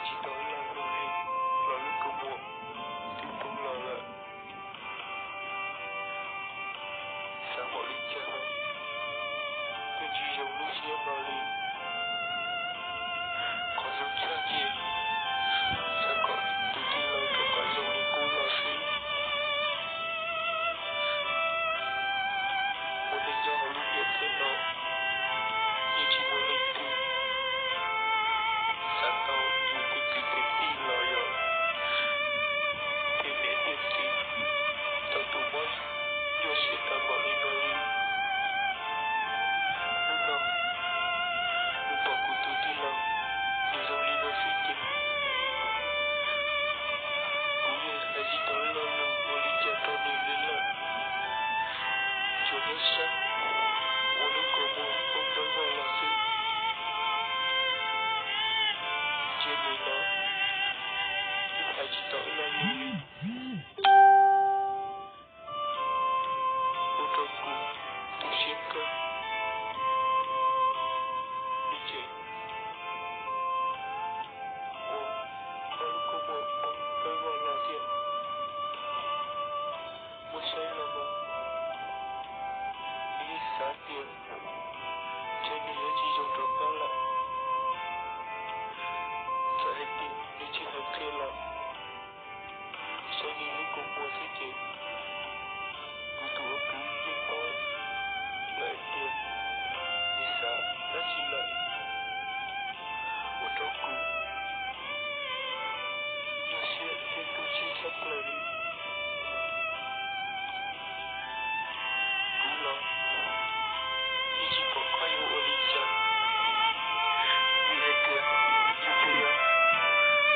Tsis tau ib lo lus li los lub kua muag twb poob los lawm. Xav npaum li cas los yeej tsis zoo lub siab no li. Qhov zoo tshaj ces xav kom tus tij laug rov qab zoo li qub los xwb. Ua neej nyob hauv lub ntiaj teb no yeej tsis muaj leej twg xav tau yus tej kwv tej tij los yog tej niam tej txiv tau tus mob nyuaj siab tag npaum li no li. Hnub no kuv pom kuv tus tij laug nws zoo li no xwb ces kuv yeej hais tsis tau ib lo lus ua li cas rau nws li lawm. Tsuas hnub sab ua lub kua muag poob dawb vog los xwb. Ntsia nws no kuv hais tsis tau ib lo lus li. Ua rau kuv tu siab kawg li ces ua ob lub kua muag poob dawb vog los thiab. Muab saib los mas nws yeej xav tias ntshe nws yuav tsis zoo rov qab lawm. Txawm hais tias nws tsis hais qhia los saib nws lub kua muag xwb ces kuv tus ua kwv yeej paub lawm hais tias nws xav dab tsi lawm. Ua rau kuv nyuaj siab thiab tu siab tshaj plaws li. Kuv los yeej tsis pom qab yuav ua li cas, vim hais tias yus tsuas yog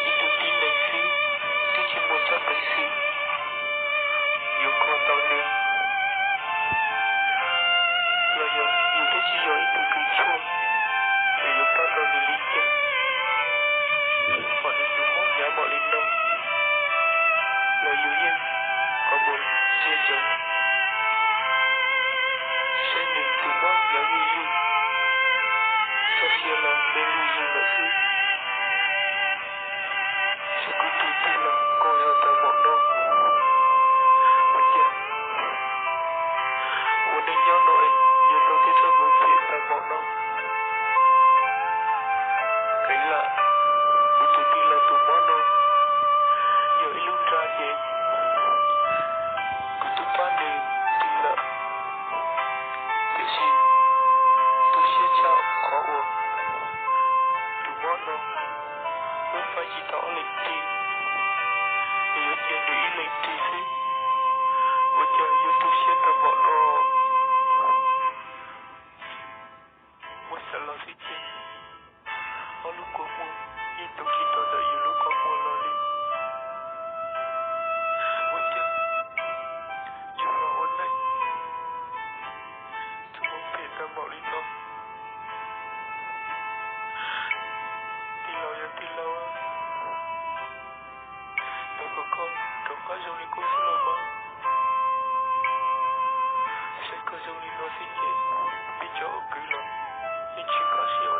ib tug tib neeg xwb, twb tsis muaj txoj peev xwm yuav kho tau nws, los yog yus twb tsis yog ib tug kws tshuaj es yuav pab tau nws li cas. Pom nws tus mob hnyav npaum li no los yus yeej qhov muag ntsia ntsoov saib nws tus mob hnyav zuj zus, txoj sia los me zuj zus lawm xwb. Saib kuv tus tij laug nkauj zog tag npaum no, ua cas ua neej nyob no es yuav tau tej txoj hmoov phem tag npaum no. Kev lam kuv tus tij laug tus mob no yog ib lub nra ces kuv twb pab nws tig lawm, tiam sis tu siab tshaj qhov uas tus mob no muab faib tsis tau ob leeg tig, es yuav cia nws ib leeg tig xwb. Ua cas yuav tu siab tag npaum no? Muab xav los xwb ces ob lub kua muag yeej tu tsis tau ntawm yus lub qhov muag los li. Ua cas yus los ua neej txoj hmoov phem tag npaum li no? Tij laug yog tij laug, thov kom koj rov qab zoo li qub xwb los mas. Saib koj zoo li no xwb ces peb cov ua kwv los yeej tsis nkag siab.